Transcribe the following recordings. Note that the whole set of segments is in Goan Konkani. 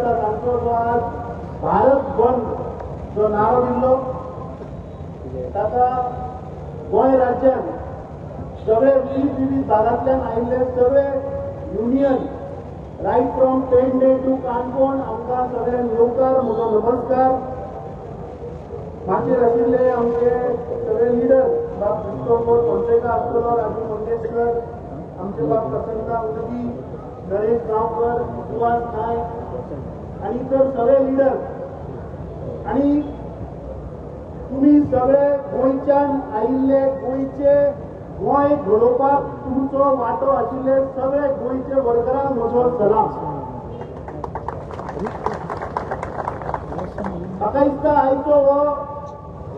आसा तांचो जो आज भारत बंद जो नारो दिल्लो ताका गोंय राज्यान सगळे विविध विविध भागांतल्यान आयिल्ले सगळे union right from Pedne to Canacona आमकां सगळ्यांक येवकार, म्हजो नमस्कार. माचयेर आशिल्ले आमचे सगळे लिडर बाब क्रिस्टोफर फोन्सेका आसतलो, राजू मंगेशकर, आमचे बाब प्रसन्ना उदगी, नरेश गांवकर, सुभाष नायक आनी इतर सगळे लिडर आनी तुमी सगळे गोंयच्यान आयिल्ले, गोंयचे गोंय घडोवपाक तुमचो वांटो आशिल्ले सगळे गोंयचे वर्करांक म्हजो सलाम. म्हाका दिसता आयचो हो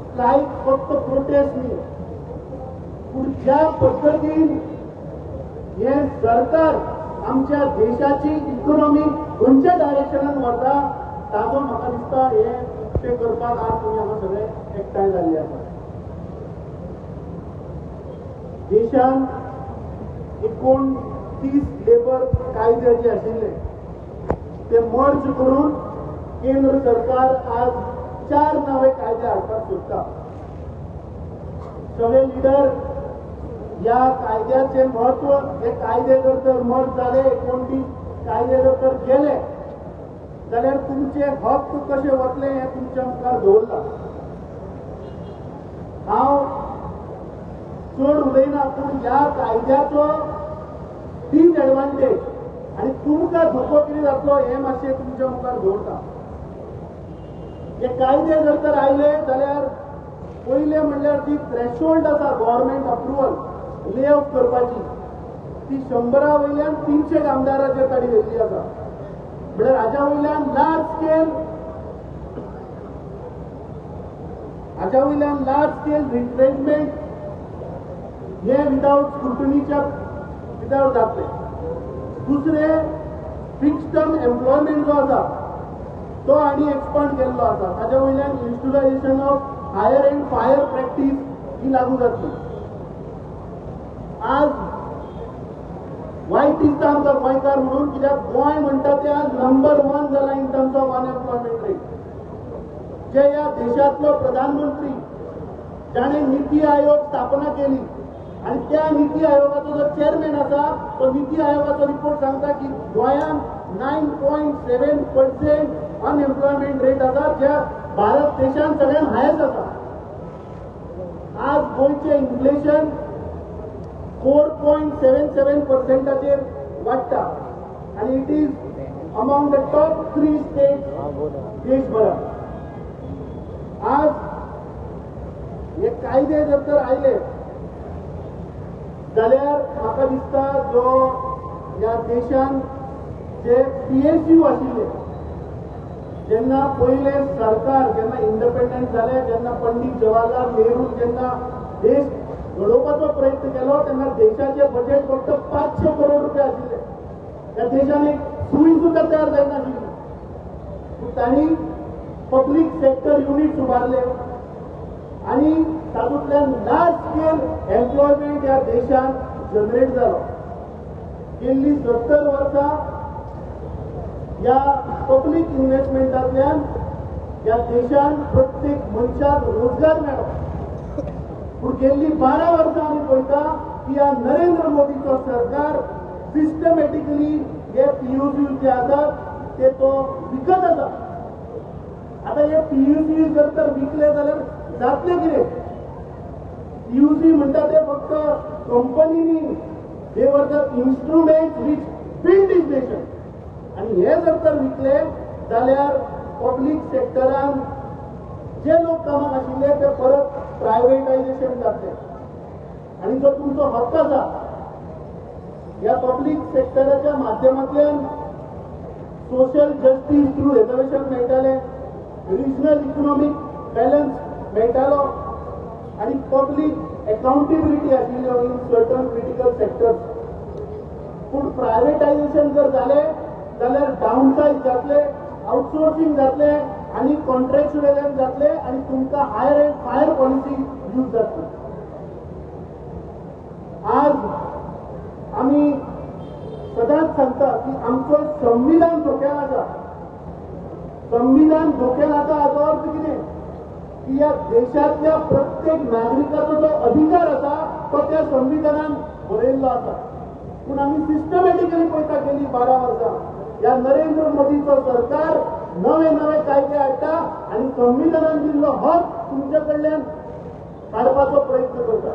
स्ट्रायक फक्त प्रोटेस्ट न्ही, पूण ज्या पद्दतीन हें सरकार आमच्या देशाची इकॉनॉमी खंयच्या डायरेक्शनान व्हरता ताचो म्हाका दिसता हें उक्तें करपाक आज तुमी हांगा सगळे एकठांय जाल्ले आसा. देशान 29 लेबर कायदे जे आशिल्ले ते मर्ज करून केंद्र सरकार आज 4 नवे कायदे हाडपाक सोदता. सगळे लिडर ह्या कायद्याचे म्हत्व, हे कायदे जर तर मर्ज जाले, 29 कायदे जर तर गेले जाल्यार तुमचे हक्क कशे वतले हें तुमच्या मुखार दवरलां. हांव चड उलयना, पूण ह्या कायद्याचो डिसएडवांटेज आनी तुमकां धोको कितें जातलो हें मातशें तुमच्या मुखार दवरता. हे कायदे जर तर आयले जाल्यार पयलें म्हणल्यार जी थ्रेशोल्ड आसा गव्हर्मेंट अप्रुवल ले ऑफ करपाची ती 100 वयल्यान 300 कामदाराचेर ताणी व्हेल्ली आसा. म्हणल्यार हाज्या वयल्यान लार्ज स्केल, हाज्या वयल्यान लार्ज स्केल रिट्रेंचमेंट हे विदाउट स्क्रुटनीच्या विदाउट जातले. दुसरें, फिक्स टर्म एम्प्लॉयमेंट जो आसा तो आनी एक्सपांड केल्लो आसा. ताज्या वयल्यान institutionalisation of hire and fire practice ही लागू जातली. आज वायट दिसता आमकां गोंयकार म्हणून, कित्याक गोंय म्हणटा ते आज नंबर 1 जाला in terms of unemployment rate. जे ह्या देशांतलो प्रधानमंत्री जाणें नीती आयोग स्थापना केली आनी त्या नीती आयोगाचो जो चेअरमॅन आसा तो नीती आयोगाचो रिपोर्ट सांगता की गोंयांत 9.7% अनएम्प्लॉयमेंट रेट आसा, ज्या भारत देशांत सगळ्यांत हायस्ट आसा. आज गोंयचें इन्फ्लेशन 4.77% वाडटा आनी it is among the top 3 state देशभरात. आज हे कायदे जर तर आयले जाल्यार म्हाका दिसता जो ह्या देशान जे PSU आशिल्ले, जेन्ना पयलें सरकार जेन्ना इंडिपेंडंट जालें, जेन्ना पंडीत जवाहरलाल नेहरू जेन्ना देश घडोवपाचो प्रयत्न केलो तेन्ना देशाचें बजेट फक्त 500 करोड रुपया आशिल्ले. त्या देशान एक सूय सुद्दां तयार जायनाशिल्ली. पूण तांणी पब्लीक सेक्टर युनिट्स उबारले आनी तातूंतल्यान लार्ज स्केल एम्प्लॉयमेंट ह्या देशान जनरेट जालो. गेल्ली 70 वर्सां ह्या पब्लीक इन्व्हेस्टमेंटांतल्यान ह्या देशान प्रत्येक मनशाक रोजगार मेळ्ळो. पूण गेल्ली 12 वर्सां आमी पळयता की ह्या नरेंद्र मोदीचो सरकार सिस्टमॅटिकली हे PUC जे आसात ते तो विकत आसा. आतां हे PUC जर तर विकले जाल्यार जातलें कितें? PUC म्हणटा ते फक्त कंपनींनी, they were the instrument which build this nation. आनी हे जर तर विकले जाल्यार पब्लीक सेक्टरान जे लोक कामाक आशिल्ले ते परत प्रायवेटायजेशन जातले आनी जो तुमचो हक्क आसा ह्या पब्लीक सेक्टराच्या माध्यमांतल्यान सोशल जस्टीस थ्रू रिजर्वेशन मेळटालें, रिजनल इकॉनॉमीक बॅलन्स मेळटालो आनी पब्लीक एकाउंटेबिलिटी आशिल्ली इन सर्टन क्रिटिकल सेक्टर्स. पूण प्रायवेटायजेशन जर जालें जाल्यार डाउनसायज जातले, आउटसोर्सिंग जातलें आनी कॉन्ट्रॅक्च्युअल जातले आनी तुमकां hire and fire policy use जातली. आज आमी सदांच सांगता की आमचो संविधान धोक्यात आसा. संविधान धोक्यात आसा हाचो अर्थ कितें की ह्या देशांतल्या प्रत्येक नागरिकाचो जो अधिकार आसा तो त्या संविधानान बरयल्लो आसा. पूण आमी सिस्टमॅटिकली पळयता गेली 12 वर्सां ह्या नरेंद्र मोदीचो सरकार नवे नवे कायदे हाडटा आनी संविधानान दिल्लो हक तुमच्या कडल्यान काडपाचो प्रयत्न करता.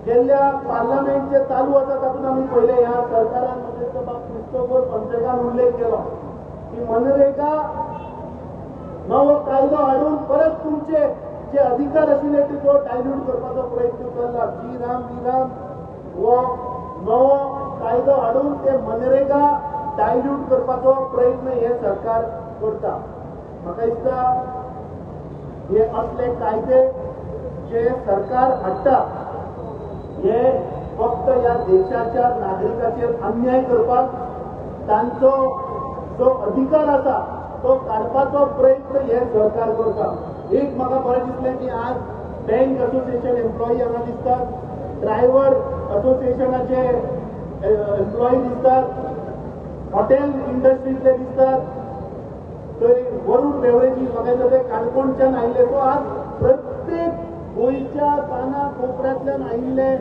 गेल्ल्या पार्लमेंटचे चालू आसा तातूंत आमी पयले ह्या सरकारान म्हणजे बाब क्रिस्टोफर फोन्सेकान उल्लेख केलो की मनरेगा नवो कायदो हाडून परत तुमचे जे अधिकार आशिल्ले ते तो डायल्यूट करपाचो प्रयत्न चल्ला. जी राम बी राम हो नवो कायदो हाडून ते मनरेगा डायल्यूट करपाचो प्रयत्न हे सरकार करता. म्हाका दिसता हे असले कायदे जे सरकार हाडटा हे फक्त ह्या देशाच्या नागरिकाचेर अन्याय करपाक, तांचो जो अधिकार आसा तो काडपाचो प्रयत्न हे सरकार करता. एक म्हाका बरें दिसलें की आज बँक असोसिएशन एम्प्लॉई हांगा दिसतात, ड्रायव्हर असोसिएशनाचे एम्प्लॉई दिसतात, हॉटेल इंडस्ट्रींतले दिसतात, थंय वरुण बेवरेजीस म्हाका दिसता ते काणकोणच्यान आयिल्ले. सो आज प्रत्येक गोंयच्या काना कोपऱ्यांतल्यान आयिल्ले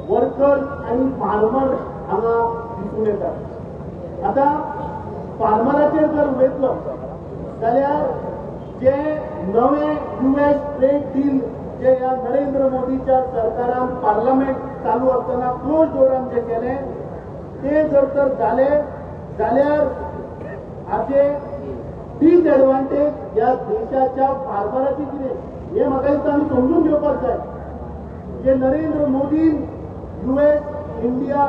वर्कर्स आनी फार्मर हांगा दिसून येतात. आतां फार्मराचेर जर उलयतलो जाल्यार जे नवे US trade डील जे ह्या नरेंद्र मोदीच्या सरकारान पार्लमेंट चालू आसतना क्लोज डोरान जे केलें ते जर तर जाले जाल्यार हाचे डिसएडवांटेज ह्या देशाच्या फार्मराची कितें हें म्हाका दिसता आमी समजून घेवपाक जाय. जे नरेंद्र मोदीन US India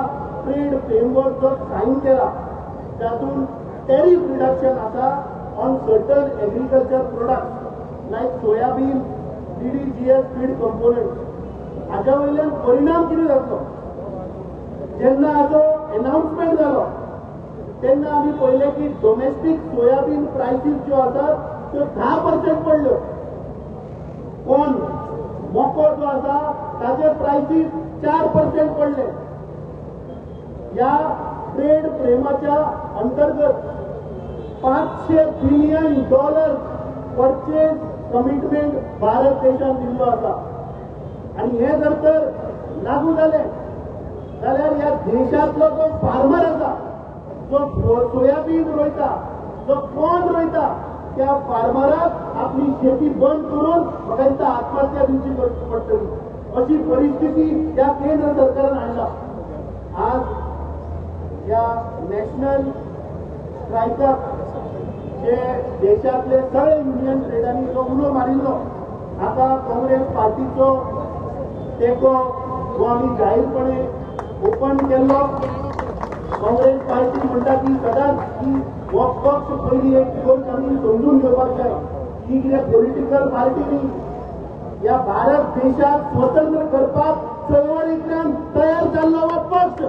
trade framework जो सायन केला तातूंत टॅरीफ रिडक्शन आसा on certain agriculture products like soybean, DDGS feed component. हाज्या वयल्यान परिणाम कितें जातलो? जेन्ना हाचो एनाउन्समेंट जालो तेन्ना आमी पळयलें की डोमेस्टीक सोयाबीन प्रायसीस ज्यो आसात त्यो 10% पडल्यो. कोण मको जो आसा ताचे प्रायसीस 4% पडले. ह्या ट्रेड फ्रेमाच्या अंतर्गत $500 बिलियन परचेज कमिटमेंट भारत देशान दिल्लो आसा. आनी हे जर तर लागू जालें जाल्यार ह्या देशांतलो जो फार्मर आसा, जो सोयाबीन रोयता, जो कॉर्न रोयता, त्या फार्मराक आपली शेती बंद करून म्हाका दिसता आत्महत्या दिवची पडटली अशी परिस्थिती ह्या केंद्र सरकारान हाडला. आज ह्या नॅशनल स्ट्रायकाक जे देशांतले सगळे युनियन ट्रेडांनी जो उलो मारिल्लो, आतां काँग्रेस पार्टीचो तेंको जो आमी जाहीरपणे ओपन केल्लो. काँग्रेस पार्टी म्हणटा की सदांच की हो पक्ष पयली एक गोश्ट आमी समजून घेवपाक जाय ही कितें पॉलिटिकल पार्टी न्ही. ह्या भारत देशाक स्वतंत्र करपाक चळवळींतल्यान तयार जाल्लो हो पक्ष,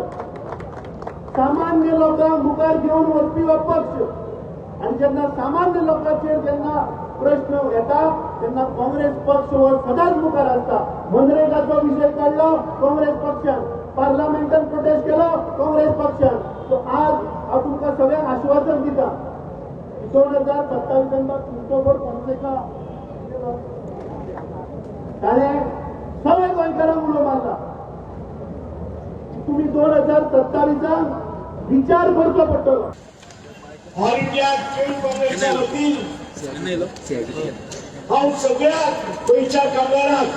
सामान्य लोकांक मुखार घेवन वचपी हो पक्ष. आनी जेन्ना सामान्य लोकांचेर जेन्ना प्रश्न येता तेन्ना काँग्रेस पक्ष हो सदांच मुखार आसता. मनरेगाचो विशय काडलो काँग्रेस पक्षान, पार्लमेंटान प्रोटेस्ट केलो काँग्रेस पक्षान. सो आज हांव तुमकां सगळ्यांक आश्वासन दिता 2027 क्रिस्टोफर फोन्सेका ताणें सगळे गोंयकारांक उलो मारला तुमी 2027 विचार करचो पडटलो. ऑल इंडिया ट्रेड काँग्रेसच्या वतीन हांव सगळ्या गोंयच्या कामगारांक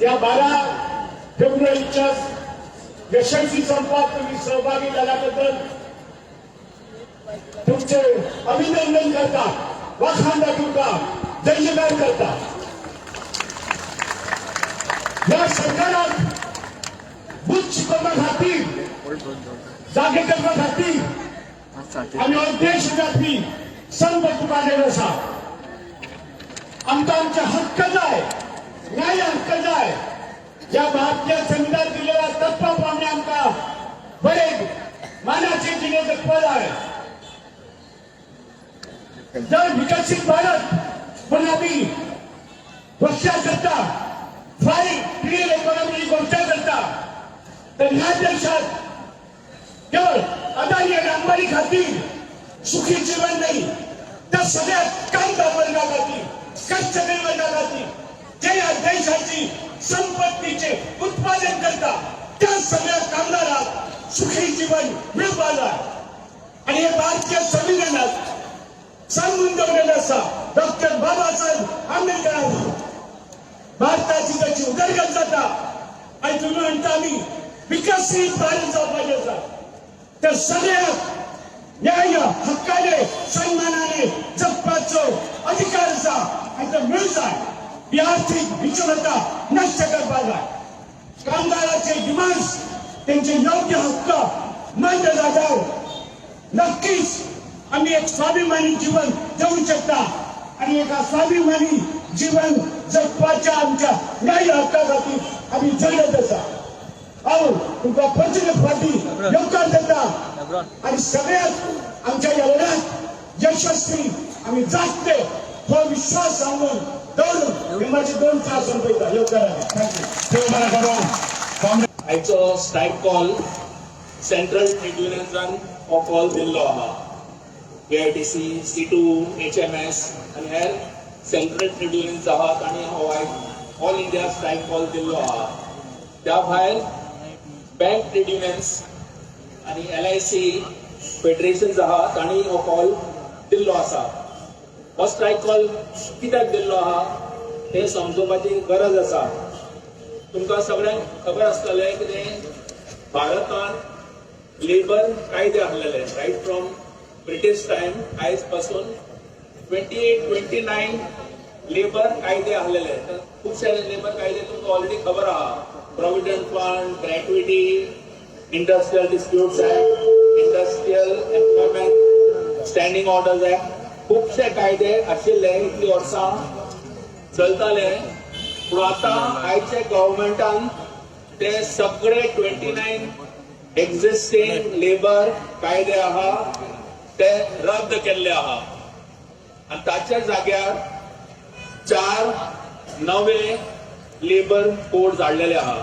या 12 फेब्रुवारीच्या यशस्वी संपात तुम्ही सहभागी झाल्याबद्दल तुमचे अभिनंदन करता, वाखाण दाखवता, जय जयकार करता. या सरकाराक बुद्ध शिकोवपा खातीर, जागे करपा खातीर आमी हो देशव्यापी संप पुकारलेलो आसा. आमकां आमचे हक्क जाय, न्याय हक्क जाय. ज्या भारतीय संविधान दिलेल्या तत्वा प्रमाणे आमकां बरे मानाचे जिणे जगपा जाय. जर विकसीत भारत म्हणून आमी घोशणा करता, 5 ट्रिलियन इकॉनॉमी घोशणा करता, तर ह्या देशात केवळ अदानी आणि अंबानी खातीर सुखी जीवन नाही, तर सगळ्या कामगार वर्गा खातीर, कष्टकरी वर्गा खातीर, जे या देशाची संपत्तीचे उत्पादन करता त्या सगळ्या कामगारांक सुखी जीवन मिळपा जाय. आणि हे भारतीय संविधानात सांगून दवरलेलं आसा डॉक्टर बाबासाहेब आंबेडकरांनी. भारताची जशी उदरगत जाता आणि तुम्ही म्हणता आम्ही विकसित भारत जावपाचें आसा, तर सगळ्या न्याय हक्काने, सन्मानाने जगपाचो अधिकार आसा आणि तो मिळू जाय. ही आर्थिक विषमता नष्ट करपाक जाय. कामगाराचे डिमांड्स, त्यांचे योग्य हक्क मान्य जाल्यार नक्कीच आम्ही एक स्वाभिमानी जीवन जगू शकता आणि एका स्वाभिमानी जीवन जगपाच्या आमच्या न्याय हक्का खातीर आम्ही झगडत आसा. हांव तुमकां परतून एक फावटी येवकार दिता आणि सगळ्यात आमच्या या लढ्यात यशस्वी आम्ही जातले हो विश्वास सांगून दवरून मी माझे दोन तास संपयता. येवकार. Thank you. देव बरें करूं कॉम्रेड. आयचो स्ट्रायक कॉल, सेंट्रल ट्रेड युनियन्सान हो कॉल दिल्लो आहा. एआयटीसी, सीटू, एचएमएस आनी हेर सेंट्रल ट्रेड युनियन्स आहात आनी हो आयज ऑल इंडिया स्ट्रायक कॉल दिल्लो आहा. त्या भायर बँक ट्रेड युनियन्स आनी एलआयसी फेडरेशन्स आहा, तांणी हो कॉल दिल्लो आसा. हो स्ट्रायक कॉल कित्याक दिल्लो आहा तें समजोवपाची गरज आसा. तुमकां सगळ्यांक खबर आसतलें कितें भारतांत लेबर कायदे आसलेले. रायट फ्रॉम ब्रिटीश टायम आयज पासून 28, 29 लेबर कायदे आसलेले. तर खुबशे लेबर कायदे तुमकां ऑलरेडी खबर आहा: Provident Fund, Gratuity, Industrial Disputes Act, Industrial Employment Standing Orders Act. खुबशे कायदे आशिल्ले, इतली वर्सां चलताले. पूण आतां आयच्या गव्हर्मेंटान ते सगळे 29 एक्झिस्टींग लेबर कायदे आहा ते रद्द केल्ले आहा आनी ताच्या जाग्यार चार नवे लेबर कोड हाडलेले आहा: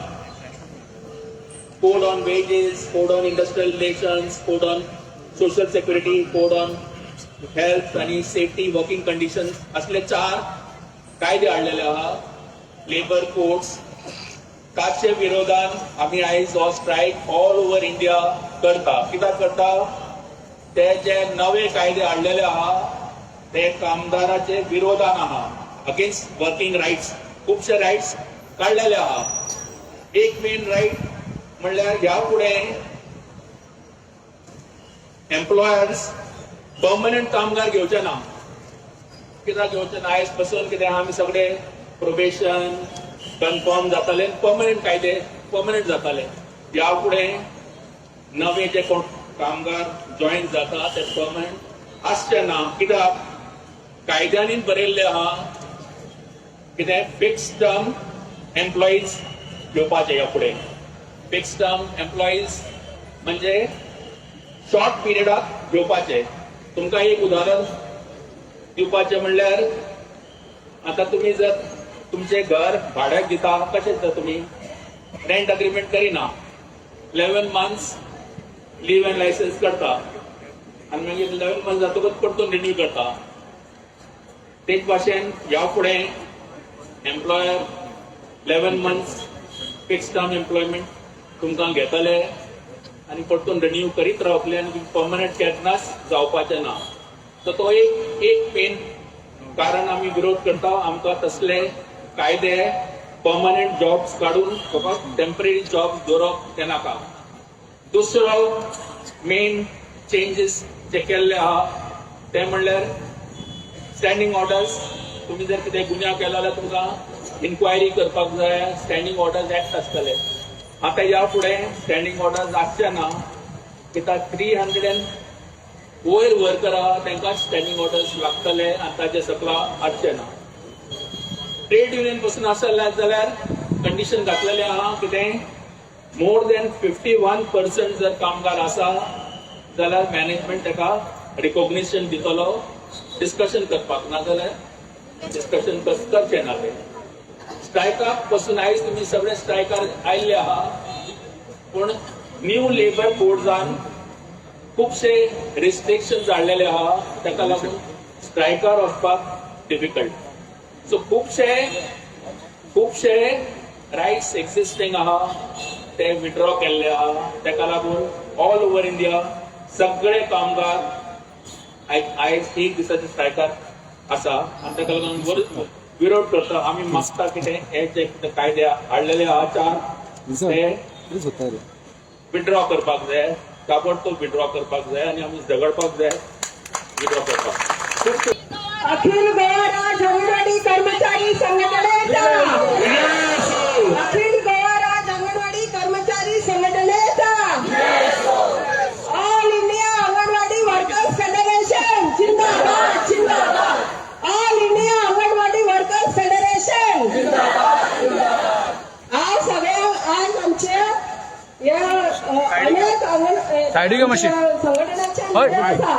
Code on Wages, Code on Industrial Relations, Code on Social Security, Code on Health आनी सेफ्टी वर्किंग कंडिशन्स. असले चार कायदे हाडलेले आहा, लेबर कोड्स. ताचे विरोधान आमी आयज हो स्ट्रायक ऑल ओव्हर इंडिया करता. कित्याक करता? ते जे नवे कायदे हाडलेले आहा ते कामदाराचे विरोधान आहा, अगेन्स्ट वर्किंग रायट्स. खुबशे रायट्स काडलेले आहा. एक मेन रायट म्हणल्यार ह्या फुडें एम्प्लॉयर्स पर्मनंट कामगार घेवचे ना. कित्याक घेवचे ना? आयज पासून कितें आमी सगळे प्रोबेशन कन्फर्म जाताले, पर्मनंट कायदे पर्मनंट जाताले. ह्या फुडें नवे जे कोण कामगार जॉईन जाता ते पर्मनंट आसचे ना. कित्याक? कायद्यांनी बरयल्लें आहा कितें, फिक्स टर्म एम्प्लॉईज घेवपाचे ह्या फुडें. फिक्स टर्म एम्प्लॉईज म्हणजे शॉर्ट पिरियडाक घेवपाचे. तुमकां एक उदाहरण दिवपाचें म्हणल्यार, आतां तुमी जर तुमचें घर भाड्याक दिता, कशें दिता तुमी? रेंट अग्रीमेंट करिना, 11 months leave and licence करता आनी मागीर 11 मंथ्स जातकच परतून रिन्यू करता. तेच भाशेन ह्या फुडें employer 11 months fix term employment तुमकां घेतले आनी परतून रिन्यू करीत रावतले आनी पर्मनंट केन्नाच जावपाचें ना. तर तो एक एक मेन कारण आमी विरोध करता. आमकां तसले कायदे, पर्मनंट जॉब्स काडून फकत टेम्पररी जॉब्स दवरप तें नाका. दुसरो मेन चेंजीस जे केल्ले आहा ते म्हणल्यार स्टँडींग ऑर्डर्स. तुम्ही जर कितें गुन्यांव केलो जाल्यार तुमकां इन्क्वायरी करपाक जाय, स्टँडींग ऑर्डर्स एक्ट आसतले. आतां ह्या फुडें स्टँडींग ऑर्डर्स आसचे ना. कित्याक? 300 वयर वर्कर आहा तांकां स्टँडींग ऑर्डर्स लागतले आनी ताचे सकला आसचे ना. ट्रेड युनियन पसून आसले जाल्यार कंडिशन घातलेलें आहा कितें, मोर दॅन 51% जर कामगार आसा जाल्यार मॅनेजमेंट ताका रिकॉग्निशन दितलो डिस्कशन करपाक, नाजाल्यार डिस्कशन करचें ना ते. स्ट्रायकाक पसून आयज तुमी सगळे स्ट्रायकार आयिल्ले आहा, पूण न्यू लेबर कोड्सान खुबशे रिस्ट्रिक्शन्स हाडलेले आहा. ताका लागून स्ट्रायकार वचपाक डिफिकल्ट. सो खुबशे खुबशे रायट्स एक्झिस्टींग आहा, ते विड्रॉ केल्ले आहा. ताका लागून ऑल ओव्हर इंडिया सगळे कामगार आयज एक दिसाचे स्ट्रायकार आसा आनी ताका लागून विरोध करता. आमी मागता कितें, हे जे कितें कायदे हाडलेले आहा चार, ते विड्रॉ करपाक जाय, ताबडतोब विड्रॉ करपाक जाय आनी आमी झगडपाक जाय विड्रॉ करपाक खूब. अखिल गोवा राज्य अंगणवाडी कर्मचारी संघटनेचा, अखिल गोवा राज्य अंगणवाडी कर्मचारी संघटनेचा, all India anganwadi workers federation जिंदाबाद, जिंदाबाद. All India anganwadi workers federation. आज सगळ्या आज आमच्या या अनेक संघटनाचे leader आसा,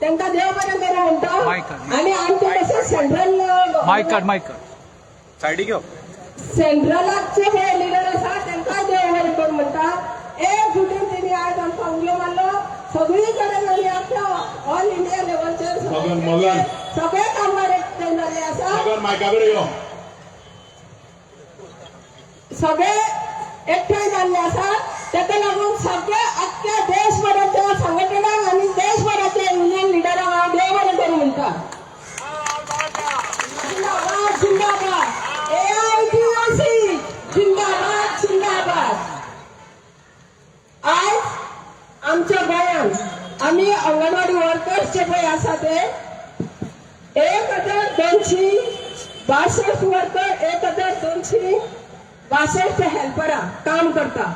तांकां देव बरें करूं म्हणटा. आनी आमचे तशेंच सेंट्रल मायक काड, मायक काड, सायडीक यो. सेंट्रलाचे हे लिडर आसा, तांकां देव बरें करूं म्हणटा. एकजुटीन तेणी आज आमकां उलो मारलो सगळी कडेन आनी आमच्या ऑल इंडिया लेवलचेर मगन, मगन. सगळे कामगार एकठांय जाल्ले आसा. मगन, मायका कडेन यो. सगळे एकठांय जाल्ले आसा. ताका लागून सगळे आख्ख्या देशभराच्या संघटनांक आनी देशभराच्या युनियन लिडरांक हांव देव बरें करूं म्हणटा. जिंदाबाद, जिंदाबाद. एआयटीयूसी जिंदाबाद, जिंदाबाद. आयज आमच्या गोंयांत आमी अंगणवाडी वर्कर्स जे पळय आसा ते 1262 वर्कर, 1262 हेल्परां काम करता.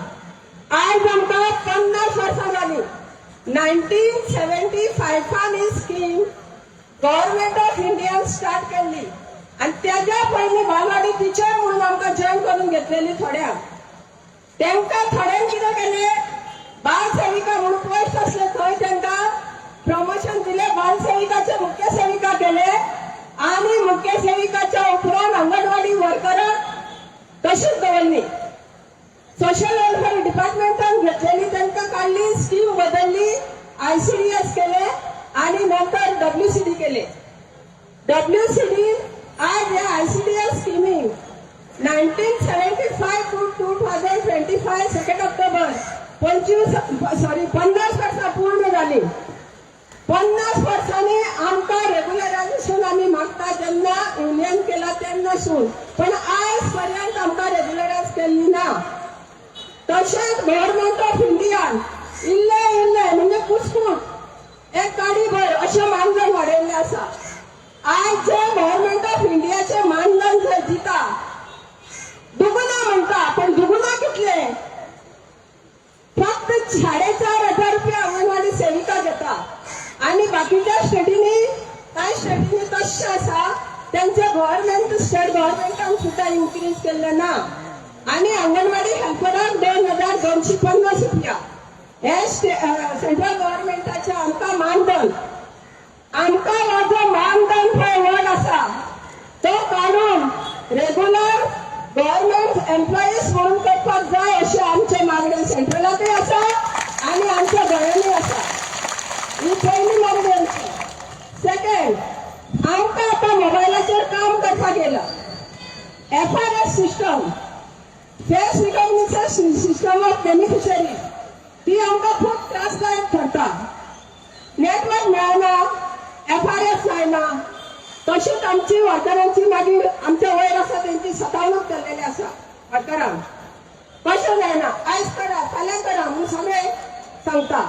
आयज आमकां 50 वर्सां जालीं. 1975 ही स्कीम गव्हर्मेंट ऑफ इंडियान स्टार्ट केल्ली आनी तेज्या पयलीं बालवाडी टिचर म्हणून आमकां जॉयन करून घेतलेली थोड्यांक. तांकां थोड्यांक कितें केलें, बाल सेविका म्हणून पोस्ट आसले थंय तांकां प्रमोशन दिलें, बाल सेविकाचे मुख्य सेविका केले आनी मुख्य सेविकाच्या उपरांत अंगणवाडी वर्कराक तशीच दवरली. सोशल वेलफेअर डिपार्टमेंटान घेतलेली तांकां काडली, स्कीम बदलली, आयसीडीएस केले आणि नंतर डब्ल्यूसीडी केले. डब्ल्यूसीडी आज ह्या ICDS स्किमींग 1975 to 2025 second October 25, sorry, 50 वर्सां पूर्ण जाली. 50 वर्सांनी आमकां रेग्युलरायझेशन आमी मागता जेन्ना युनियन केला तेन्नासून, पण आयज पर्यंत आमकां रेग्युलरायज केल्ली ना. तशेंच गव्हर्मेंट ऑफ इंडियान इल्ले इल्ले म्हणजे कुसकूट एक गाडी भर अशें मानधन वाडयल्लें आसा. आयज जे गव्हर्मेंट ऑफ इंडियाचे मानधन जे दिता, दुगुना म्हणटा, पण दुगुना कितले? फक्त 4500 रुपया अंगणवाडी सेविका घेता आणि बाकीच्या स्टेटींनी, कांय स्टेटींनी तशें आसा, त्यांचे गव्हर्मेंट, स्टेट गव्हर्मेंटान सुद्दां इन्क्रीज केल्लें ना. आणि अंगणवाडी हेल्पराक 2250 रुपया हे सेंट्रल गव्हर्मेंटाचे आमकां मानधन. आमकां हो जो मानधन पळय व्हड आसा तो काडून रेगुलर गव्हर्मेंट एम्प्लॉईज म्हणून करपाक जाय अशें आमचे मागणे सेंट्रलाकय आसा आनी आमच्या गोंयांनी आसा. ही पयली मागणी आमची. सेकंड, आमकां आतां मोबायलाचेर काम करपाक येयला. FRS system, face recognition system of beneficiary, ती आमकां खूब त्रासदायक ठरता. नेटवर्क मेळना, एफआरएस जायना. तशीच आमची वर्करांची मागीर आमच्या वयर आसा तेंची सतावणूक केल्लेली आसा. वर्करांक कशें जायना, आयज करा, फाल्यां करा म्हणून सगळे सांगता,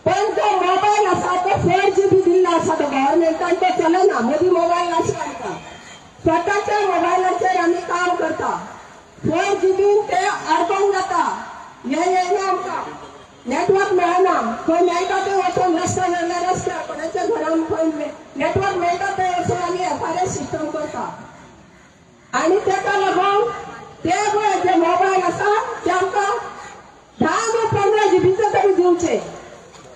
पण जो मोबायल आसा तो 4 जीबी दिल्लो आसा तो गव्हर्मेंटान, तो चलना. मदीं मोबायल नासता आमकां. स्वताच्या मोबायलाचेर आमी काम करता. 4 जीबीन ते आडकोन जाता. हे येयना आमकां, नेटवर्क मेळना. खंय मेळटा ते वचून, रस्त्यार जाल्यार रस्त्यार, कोणाच्या घरान खंय नेटवर्क मेळटा ते वचून आमी एफआरएस सिस्टम करता. आनी तेका लागून ते पळय जे मोबायल आसा ते आमकां 10 वा 15 जीबीचो तरी दिवचे,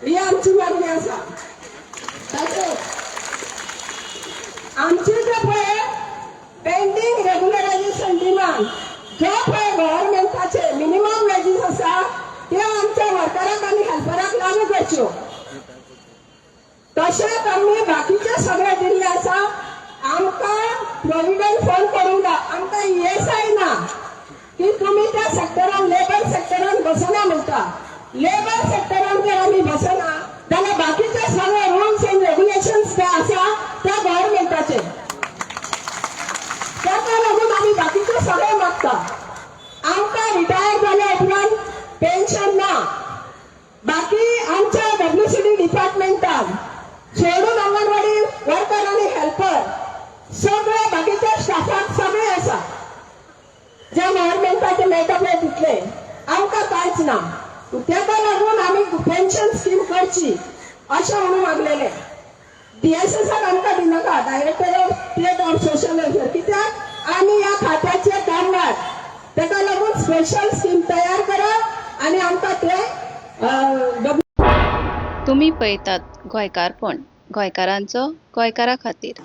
ही आमची मागणी आसा. तशेंच आमची जे पळय पेंडींग रेग्युलरायझेशन डिमांड, जे पळय गव्हर्मेंटाचे मिनिमम वेजीस आसा ते आमच्या वर्कराक आनी हेल्पराक लागू करच्यो. तशेंच आमी बाकीचे सगळे जिल्ले आसा, आमकां प्रोविडंट फंड करूंक ना, आमकां ईएसआय ना की तुमी त्या सेक्टरान, लेबर सेक्टरान बसना म्हणटा. लेबर सेक्टरान जर आमी बसना जाल्यार बाकीचे सगळे रुल्स एंड रेग्युलेशन्स जे आसा त्या गव्हर्मेंटाचे, ताका लागून आमी बाकीचे सगळे मागता. आमकां रिटायर जाल्या उपरांत पेन्शन ना. बाकी आमच्या डब्ल्यूसीडी डिपार्टमेंटान सोडून अंगणवाडी वर्कर आनी हेल्पर सगळे बाकीच्या स्टाफाक सगळे आसा, जे गव्हर्मेंटाचे मेळटा पळय तितले, आमकां कांयच ना. तेका लागून आमी पेन्शन स्कीम करची अशें म्हणून मागलेले. डीएसएसाक आमकां दिनाका, Director of State of Social Welfare, कित्याक आमी ह्या खात्याचे कामगार. तेका लागून स्पेशल स्कीम तयार करा आनी आमकां ते तुमी पळयतात गोंयकारपण, गोंयकारांचो गोंयकारा खातीर.